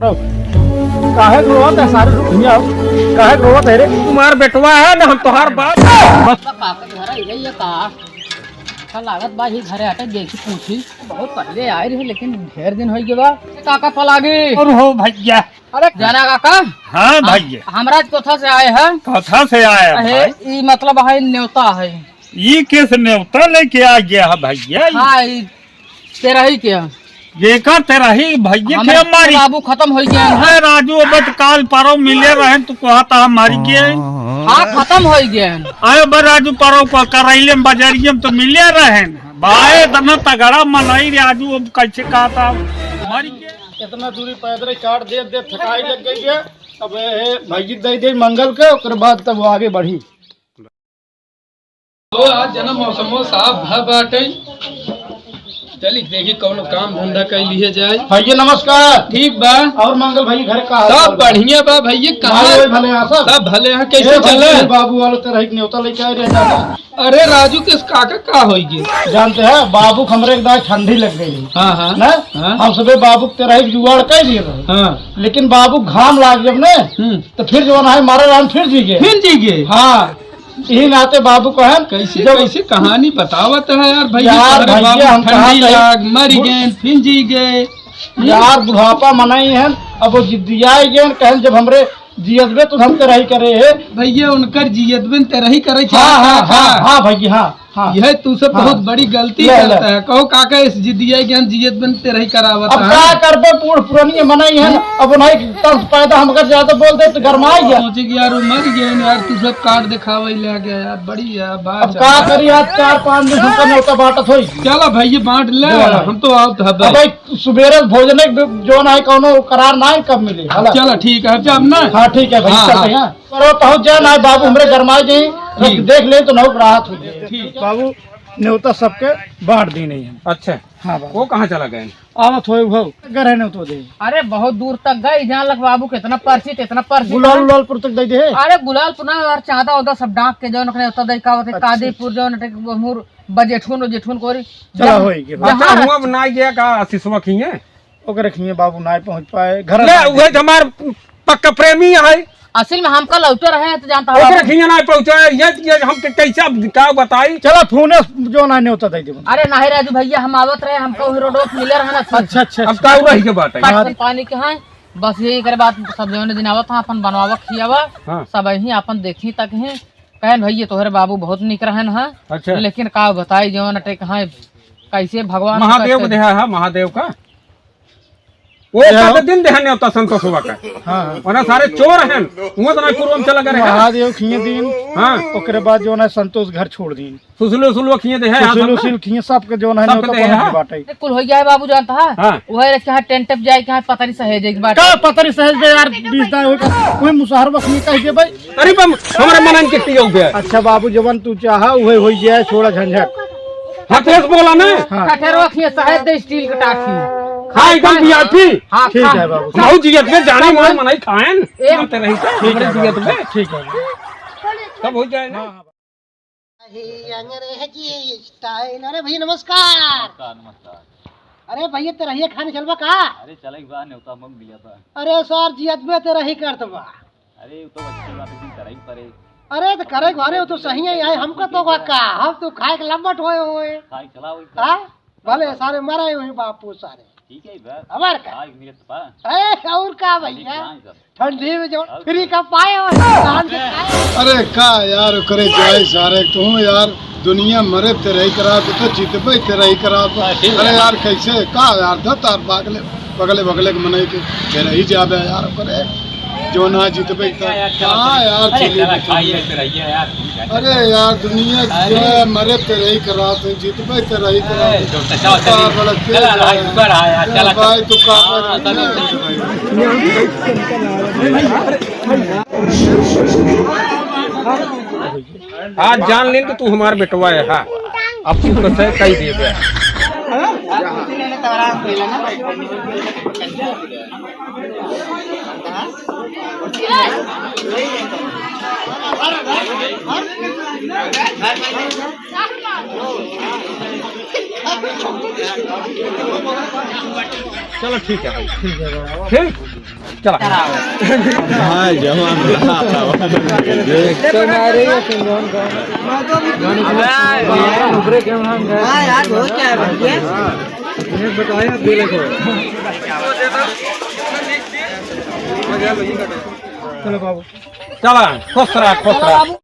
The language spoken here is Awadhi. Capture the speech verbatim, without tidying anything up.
काहे के रोवत है सारे लोग? हियाँ आओ। काहे के रोवत है रे? तुम्हार बेटवा है ना, हम तोहार बाप। बस। का, का, का घर है ये का? का लागत बा ही घरे आके देखी पूछी। बहुत पहले आए रहे लेकिन ढेर दिन होइ गए बा। काका पलागी। और हो भैया। अरे जाना काका। हाँ हम, भैया। हमरा कोथा से आए हैं। कोथा से आए हैं अहे, भाई? ई मतलब है न्योता है। ई किस न्योता लेके आ गया है भैया? हाँ, ई तेरही के। बेकार तेरही भैया हमरे के मारी। बाबू खत्म होइ गए हैं। अरे राजू, अब तो काल परौ मिले रहन, तू कहत ह मारी के। हाँ, खत्म होइ गए हैं। अरे बे राजू, परौ को करैले में बजरिये में तो मिले रहन। भाई इतना तगड़ा मनई राजू, अब कैसे कहत ह मारी के। इतना दूरी पैदल काट दे, दे थकाई लग गई है। अब ए, भैया दे दे मंगल के, ओकर बाद तब वो आगे बढ़ी। ओ, आज जना मौसमो साफ भ बाटे। चली देखी कौनो काम धंधा कर लिए जाए। भैया नमस्कार। ठीक बा। और मंगल भैया घर का हाल सब चाल बा? बढ़िया बा भैया, कहाँ? भाई, वही भले हैं सब? सब भले हैं, कैसे ए, भैया, चले? बाबू वाले तेरही के न्योता लेके आए रहे जाना। अरे राजू, किस काका का होई गे? जानते हैं, बाबू के हमरे एक दाई ठंडी लग गई। हाँ, हाँ। ना? हाँ। हम सबे बाबू के तेरही के जुगाड़ कर दिए रहे। हाँ। लेकिन बाबू घाम लाग जब ने, हम्म। तो फिर जो है मारे रहन फिर जी गए। फिर जी गए? हाँ। यही नाते बाबू कहन, कैसे, जब कैसे कहानी बतावत है यार भैया, यार तोहरे भैया, बाबू हम ठंडी कहा था, लाग, मरि बुढ़- गए, फिर जी गए। यार बुढ़ापा मनई है, अब वो जिद्दियाई गए, कहन जब हमरे जियतबे तो हम तेरही करे है। भैया उनकर जियतबे तेरही करे हाँ, हाँ, चाहता हाँ, था। हाँ भैया, हाँ, हाँ। यह तू सब हाँ। बहुत बड़ी गलती ले, ले। करता है। कहो काका इस जिद्दियाई के हम जियतबे तेरही करावत अब है। का करबे, बूढ़ पुरानी मनई है, अब उन्हें तंस पैदा हम अगर ज्यादा बोल दे तो गरमाई गया। सोचे कि यार वो मर गए यार, तू सब कार्ड दिखावे ले गया यार, बड़ी है बात अब है। का करी, आज चार पाँच दिन हमका न्योता बांटत होई। चला भैया बांट ले, ले, ले। हम तो आवत है अब भाई। भाई सुबेरे भोजन के जो ना है कौनो करार ना है, कब मिले, हला। चला ठीक है, अब जाब ना। हाँ ठीक है भाई, हाँ, चलते हाँ। हैं। पर वो पहुँच जाए ना बाबू, हमरे गरमाए जाए, ठीक। देख ले तो नौक राहत हो जाए। ठीक। बाबू न्योता सबके बांट दी नहीं है। अच्छा। हाँ बाबू। वो कहाँ चला गए? आवत होए वो, घर है न्योता दे। अरे बहुत दूर तक गए, जहाँ लग बाबू कितना पर्ची, कितना पर्ची गुलाल था। उलालपुर तक दे दे। अरे गुलालपुर ना यार, चांदा उदा सब डांक के जौन न्योता दे का होते, अच्छा, कादीपुर जौन मुर बजेठुन, बजेठुन कोरी। चला जहाँ होई के। अच्छा, जहाँ हुआ ना गया का आशीषवा खिए? ओकरे खिए बाबू नाय पहुँच पाए। घर ले, ना उहे तो हमार पक्का प्रेमी है। असल में हमका लौटे रहे हैं तो जानता ओकरे हूँ। खिए नाय पहुँचा है, ये, ये हम के कैसे अब क्या बताई? चला फोन जो ना न्योता दे देबो। अरे नाही राजू भैया, हम आवत रहे, हमको वही रोड पे मिले रहे ना। अच्छा, अच्छा, अब अच्छा। का रही के बात है? पानी के हैं, बस यही करे बात, सब जौने दिन आवत हैं, अपन बनवावा खियावा, हाँ। सब यहीं अपन देखी तक हैं। कहन भैया तोहरे बाबू बहुत निक रहन हैं, अच्छा। लेकिन का बताई जौन अटे कहाँ कैसे भगवान महादेव का देहा है, महादेव का। वो देहा। कत दिन देहा न्योता संतोषवा का। हाँ, हाँ। वरना सारे चोर हैं, वो तो ना कुरुम चला गए हैं। महादेव खिए दिन, हाँ। ओकरे बाद जो ना संतोष घर छोड़ दिन। सुसुलो सुसुलो खिए देहा है, सुसुलो सुसुलो खिए सबके जो ना सबके न्योता देहा। पहुँच बाटे। ए, कुल हो गया है बाबू जानता है? हाँ। वही रह के हाँ टेंट पे जाए के हाँ पतरी सहेजे के बाटे। का पतरी सहेज दे यार, बीस दाई हो गया। कोई मुसहर बस नहीं कह दे भाई। अरे बम, हमरा मनन के पियो बे। अच्छा बाबू, जवन तू चाहा, उहे होई जाए, छोड़ा झंझट। हथेस बोला ना। हाँ। कठेरवा खिए सहेज दे स्टील के टाकी। हाँ, एकदम VIP। हाँ, ठीक खा। है बाबू। बहुत जियत में जानी मान मनाई खाएन। ए, हम तो नहीं, ठीक है हमरे जियत बाबू, में। ठीक है। तब हो जाए ना। हाँ, हाँ। हे अंग्रेजी स्टाइल। अरे भैया नमस्कार। नमस्कार, नमस्कार। अरे भैया तेरहिया खाने चलबा का? अरे चले बा, न्योता मग मिला था। अरे सर जी, अजबे तेरही करत बा। अरे वो तो अच्छी बात है, लेकिन करे ही पड़े। अरे तो करे घरे वो तो सही है, आए हमको तो का, का? हम तो खाए के लंबट होए होए। खाए चला वही। हाँ? भले सारे मरे हुए बापू सारे। ठीक है बा। हमार का? खाए मिलत बा। ए, और का खाली भैया? जाए सब। ठंडी में जो और फ्री का पाए हो, धान के खाए। अरे का यार, करे जाए सारे, तू यार, दुनिया मरे तेरही करा, तू तो जीतबे तेरही करा। हाँ, ठीक है। अरे यार, कैसे का यार, द तार बगले, बगले, बगले के मनई के तेरही जाबे यार, करे जो ना जीतबे तो। अरे का यार, चला हाँ यार, अरे चलिए चला, बताइए। खाइए, तेरहिया यार। अरे यार, दुनिया अरे। जो है, मरे तेरही करा, तू जीतबे तेरही करा। ए, तो चला, चला, का चला, बड़ा तेज चला, है। ऊपर आ यार, ए चला, भाई, चला। तू का हाँ, कर चला, चला। आज जान लेन तो तू हमार बेटवा है, हाँ। अब तू तो सही कही दे बे। चलो ठीक है भाई। ठीक है भाई। ठीक। चला। हाँ, जवान रहा था। तो मारे ये सिंगोन को। हाँ यार, हो क्या है भैया? ये बताओ यार, दे देखो। चलो बाबू। चला, खुश रहा, खुश रहा।